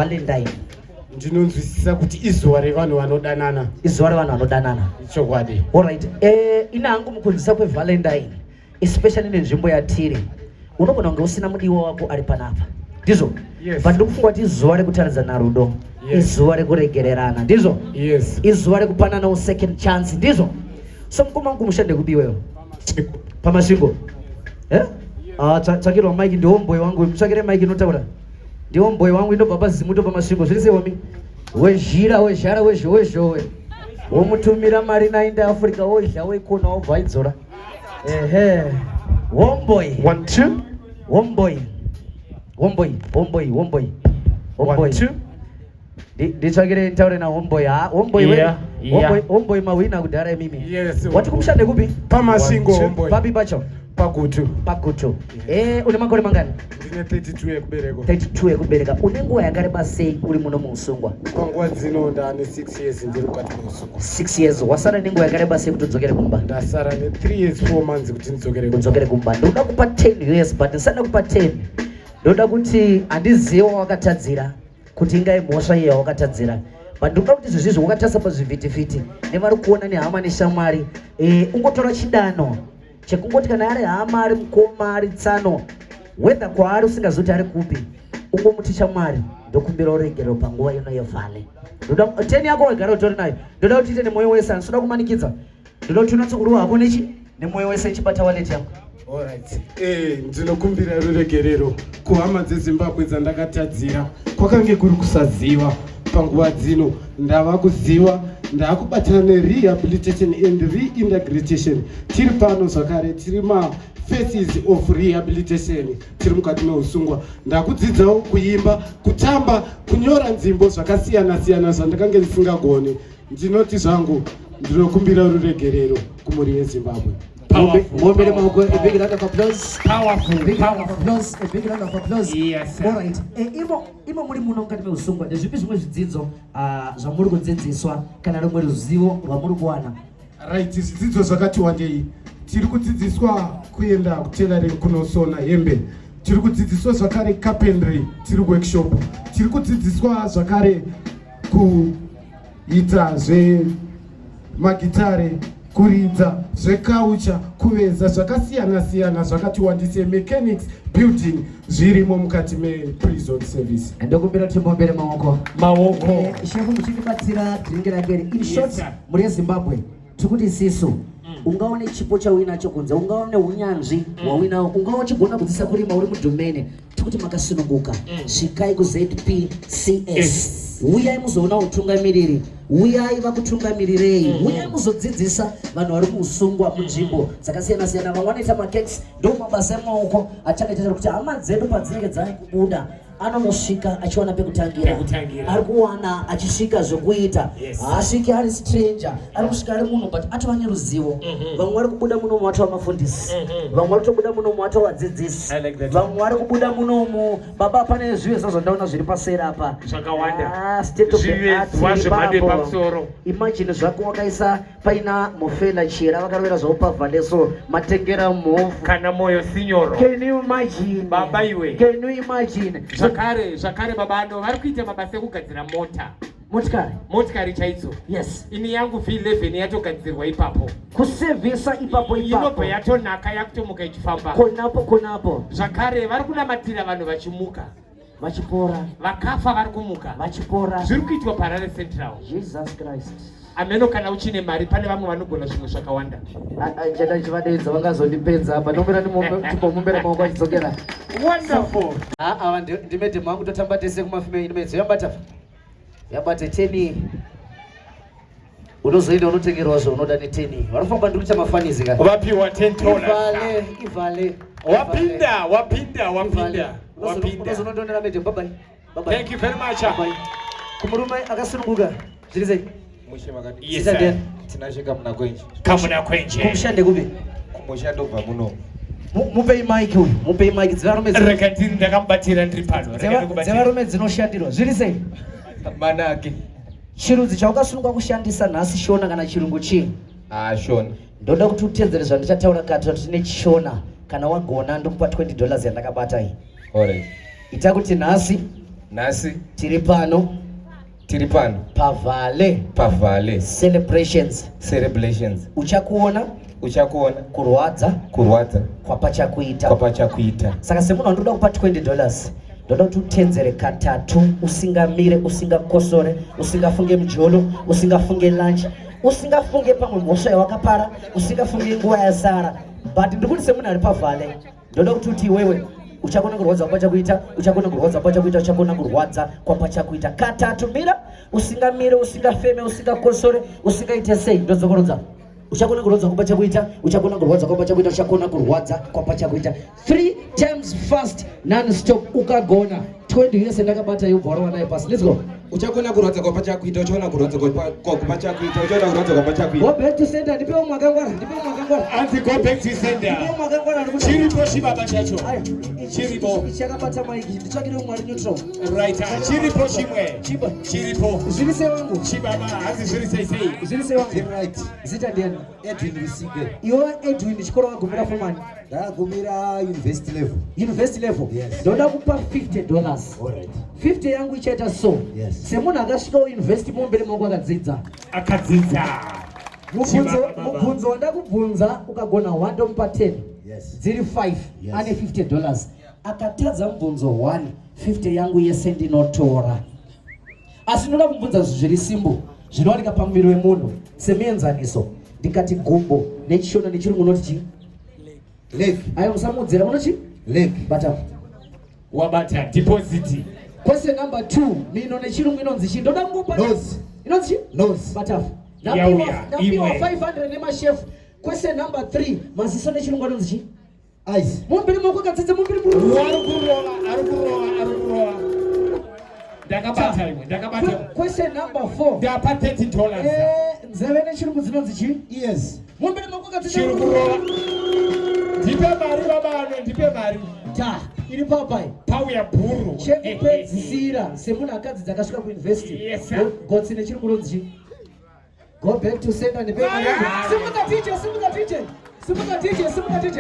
Valentine. Ndinonzwisisa kuti izuva revanhu vanodanana. Izuva revanhu vanodanana. Chokwadi. Alright. Eh, ina hangu mukunzisa kweValentine, especially nenzvimbo yatiri. Unogona kunge usina mudiwa wako ari panapa. Ndizvo? Yes. But ndikufunga kuti izuva rekutaridzana rudo. Yes. Izuva rekuregererana. Ndizvo? Yes. Izuva rekupananawo second chance. Ndizvo? So mukoma wangu mushande kupi iwewe? Pamasvingo. Eh? Ah, tsvakirwa mic ndiwo mboyi wangu. Mutsvakire mic inotaura. Ndiwo mboyi wangu inobva pazimu tobva masvingo zviri sei wami wezhira wezhara wezhowe zhowe womutumira mari nainde africa wodya wekona wobva aidzora ehe homeboy One, two. homeboy homeboy homeboy homeboy One, homeboy two. Nditsvakire nditaure na homeboy ha homeboy we Yeah. homeboy homeboy mahwina kudhara imimi. Yes. Wati kumushande kupi? Pamasvingo One, two. homeboy. Papi pacho? Pagutu. Pagutu. Eh, une makore mangani? Ndine 32 ekuberekwa. 32 ekubereka. Une nguva yakareba sei uri muno muusungwa? Panguva dzino ndaane 6 years ndiri mukati meusungwa. 6 years. Wasara nenguva yakareba sei kuti udzokere kumba? Ndasara ne 3 years 4 months kuti ndidzokere kumba. Udzokere kumba. Ndoda kupa 10 years but ndisada kupa 10. Ndoda kuti handizive wawakatadzira kuti ingai mhosva iye yawakatadzira. But ndoda kuti izvozvizvi wakatarisa pazvivhitivhiti nevari kuona nehama neshamwari eh, ungotora chidano chekungoti kana ari hama ari mukoma ari tsano whether kwaari usingazivi kuti ari kupi ungomuti shamwari ndokumbira uregerero panguva ino yevhale ndoda teni yako wagara utori nayo ndoda kuti ite nemwoyo wese handisida kumanikidza ndoda kuti unatso kuruwa hako nechi nemwoyo wese ichibata wallet yako. Alright. Eh, ndinokumbira ruregerero kuhama dzeZimbabwe dzandakatadzira. Kwakange kuri kusaziva. Panguva dzino ndava kuziva, ndakubatana nerehabilitation and reintegration. Tiri pano zvakare, tiri ma faces of rehabilitation, tiri mukati meusungwa. Ndakudzidzawo kuimba, kutamba, kunyora nzimbo zvakasiyana siyana zvandakange ndisingagoni. Ndinoti zvangu ndinokumbira ruregerero kumhuri yeZimbabwe. Muombere maoko, a big round of applause. Powerful, A big round of powerful. applause, a big round of applause. Yes, sir. All right. Eh, imo imo muri muno mukati meusungwa ndezvipi zvimwe zvidzidzo ah, zvamuri kudzidziswa kana rumwe ruzivo rwamuri kuwana? Right, zvidzidzo zvakati wandei. Tiri kudzidziswa kuenda kutailoring kunosona hembe. Tiri kudzidziswa zvakare carpentry, tiri workshop. Tiri kudzidziswa zvakare kuita zvemagitare, kuridza zvekaucha, kuveza zvakasiyana siyana zvakati wandise, mechanics, building zvirimo mukati meprison service. Ndokumbira timbombere maoko. Maoko. Eh, shefu muchitibatsira drink rake iri. In short, Yes, sir. mhuri yeZimbabwe tiri kuti isisu ungaone chipo chauinacho kunze, ungaone unyanzvi hwauinawo, ungaone uchigona kudzidzisa kurima uri mudhumene, tiri kuti makasununguka. Svikai kuZPCS. Uyai muzoona utungamiriri, uyai vakutungamirirei, uyai muzodzidzisa vanhu vari muusungwa munzvimbo dzakasiyana siyana. Vamwe vanoita macakes, ndo mabasa emaoko achange kuti hama dzedu padzinenge dzakubuda anonosvika achiwana pekutangira, Pekutangira. ari kuwana achisvika zvekuita. Yes. Haasviki ari stranger, ari kusvika ari munhu but atova neruzivo. Vamwe vari kubuda munomu vatova mafundisi, vamwe vari kutobuda munomu vatova vadzidzisi, I like that. vamwe vari kubuda munomu baba, pane zvivezwa zvandaona zviri paseri apa Zvakawanda. Ah, state of the art Zvivezwa iri zvemhando papo. yepamusoro. Imagine zvako wakaisa paina Mofela Chera vakarovera zvavo pavhaleso matengera mhofu. Kana moyo sinyoro. Can you imagine? Baba iwe. Can you imagine? Zvakare, zvakare baba ano vari kuita mabasa ekugadzira mota. Motikari. Motikari chaidzo. Yes. Ini yangu V11 yatogadzirwa ipapo. Kusevhisa ipapo ipapo. Inobva yatonaka yakutomuka ichifamba. Konapo konapo. Zvakare vari kunamatira vanhu vachimuka. Vachipora. Vakafa vari kumuka. Vachipora. Zviri kuitwa paHarare Central. Jesus Christ. Ameno kana uchine mari pane vamwe vanogona zvimwe zvakawanda. Chada chivadedza vangazondipedza apa ndombera ndimbomumbera maoko achidzokera. Wonderful. Ava ndimedhe mangu totamba tese kumafime inmedzo yambata. Yabate teni. Unozoenda unotengerwa zvaunoda neteni. Vanofamba ndiri kuita mafanizi ka. Vapiwa $10. Ivale, ivale. Wapinda, wapinda, wapinda. Wapinda. Unozonondonera medhe. Bye bye. Bye bye. Thank you very much. Bye bye. Kumurume akasununguka. Zviri sei? Mushe makati. Yes, Zita sir. ndiani? Tinashe Kamuna Kwenje. Kamuna Kwenje. Kumushande kupi? Kumusha ndobva muno. Mupei mic uyu. Mupei mic dzevarume Rega ndiri ndakamubatira ndiri pano. Rega ndikubatire. dzevarume dzinoshandirwa. Zviri sei? Manake. Chirudzi chaukasununguka kushandisa nhasi Shona kana chirungu chii? Ah, Shona. Ndoda kuti utedzere zvandichataura katatu tine Shona. Kana wagona ndokupa $20 yandakabata iyi. Alright. Ita kuti nhasi Nhasi tiri pano tiri pano pavhale pavhale celebrations. Celebrations. Uchakuona Uchakuona kurwadza kurwadza kwapachakuita. Kwapachakuita. Saka semunhu wandoda kupa $20, ndoda kuti utenzere katatu, usingamire, usingakosore, usingafunge mujolo, usingafunge lunch, usingafunge pamwe mhosva yawakapara, usingafunge nguva yasara. But ndiri kuti semunhu ari pavhale, ndoda kuti uti iwewe uchakona kurwadza kwapachakuita, uchakona kurwadza kwapachakuita, uchakona kurwadza kwapachakuita katatu. Mira usingamire, usingafeme, usingakosore, usingaite sei. Ndodzokorodza: uchakona kurwadza kwapachakuita, uchakona kurwadza kwapachakuita, uchakona kurwadza kwapachakuita, three times fast, non stop. Ukagona, 20 US ndakabata, yobva warova nayo pasi. Let's go. Uchakona kurwadza kwapachakuita, uchaona kurwadza kwapachakuita, uchaona kurwadza kwapachakuita. Go back to sender. Ndipewo mwakangwara, ndipewo mwakangwara. Hanzi go back to sender. Ndipewo mwakangwara ari kuti- Chiripo chibaba chacho. Aya, Chiripo. ichi chakabata mic, nditsvakire umwe ari neutral. Right, ah, chiripo chimwe. Chiba. Chiripo. Zviri sei wangu? Chibaba, hanzi zviri sei sei? Zviri sei wangu? Right. Zita ndiani? Edwin Rusike. Iwe Edwin, chikoro wagumira fomani? Ndakagumira university level. University level? Yes. Ndoda kupa $50. All right. 50 yangu ichaita so. Yes. Semunhu akasvika university, mumberi mangu akadzidza. Akadzidza. Mubvunzo. Chibaba, baba. Mubvunzo wandakubvunza, ukagona 1 ndomupa 10. Yes. Dziri 5. Yes. Ane $50. Akatadza mubvunzo 1, 50 yangu yese ndinotora. Asi ndinoda kubvunza zvinhu zviri simple zvinowanika pamuviri wemunhu. Semuenzaniso, ndikati gumbo neChishona, neChirungu unoti chii? Leg. Ayo, musamuudzira. Unochi? Leg. Bata. Wabata deposit. Question number 2, mino neChirungu inonzi chii? Ndoda kungopa. Nose. Inonzi chii? Nose. Batafu. Yauya, Ndapiwa imwe. 500 nemashefu. Question number 3, maziso neChirungu anonzi chii? Eyes. Mumbiri moko kadzidze, mumbiri. Ari kurova, ari kurova, ari kurova. Ndakabata imwe, ndakabata imwe. Question number 4. Ndapa $30. Nzeve neChirungu dzinonzi chii? Ears. Mumbiri moko kadzidze. Chiri kurova. Ndipe mari babano, ndipe mari. Ta iri papai. Pauya bhuru. Chekupedzisira, semunhu akadzidza akasvika kuuniversity, Yes, sir. Gotsi neChirungu ronzi chii? Go back to sender. Ndipe mari yangu. Simuka DJ, simuka DJ, simuka DJ, simuka DJ.